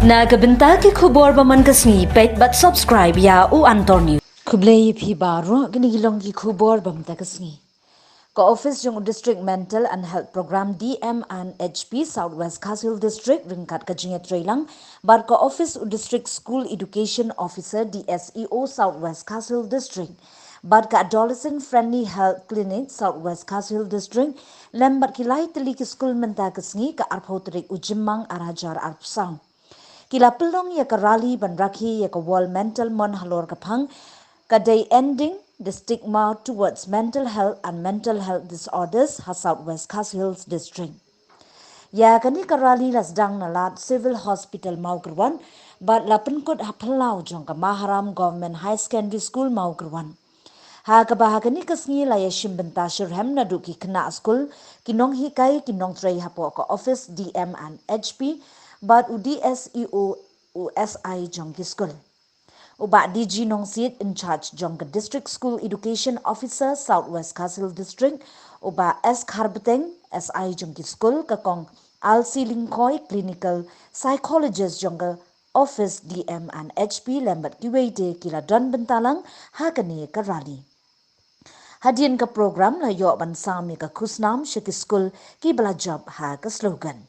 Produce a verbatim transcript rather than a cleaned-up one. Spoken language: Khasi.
Na ka bynta ki khubor ba man ka sngi, peit bad subscribe ïa u Antor News. Khublei ïa phi baroh, kine ki long ki khubor ba man ka sngi. Ka office jong u District Mental and Health Program, D M and H P, South West Khasi Hills District ryngkat ka jingïatreilang bad ka office u District School Education Officer, D S E O, South West Khasi Hills District bad ka Adolescent Friendly Health Clinic, South West Khasi Hills District, lem bad ki lai tylli ki skul mynta ka sngi, ka arphew tarik u Jymmang ar hajar arphew saw. Ki la pynlong ïa ka rally ban rakhe ïa ka World Mental Month halor ka phang, ka dei Ending the Stigma Towards Mental Health and Mental Health Disorders ha South West Khasi Hills District. Ïa kane ka rally la sdang na lad Civil Hospital Mawkyrwat bad la pynkut ha phyllaw jong ka Maharam Government High Secondary School Mawkyrwat. Ha kaba ha kane ka sngi la ïashim bynta shitrhem naduh ki khynnah skul, ki nonghikai, ki nongtrei hapoh ka office D M and H P bad u D S E O, u S I jong ki skul. U Bah D G Nongsiej, in charge jong ka District School Education Officer, South West Khasi Hills District, u Bah S Kharbeteng, S I jong ki skul, ka Kong Alsi Lyngkhoi, Clinical Psychologist jong ka office D M and H P, lem bad kiwei de ki la don bynta lang ha kane ka rally. Hadien ka program la ïoh ban sam ïa ka khusnam sha ki skul kiba la jop ha ka slogan.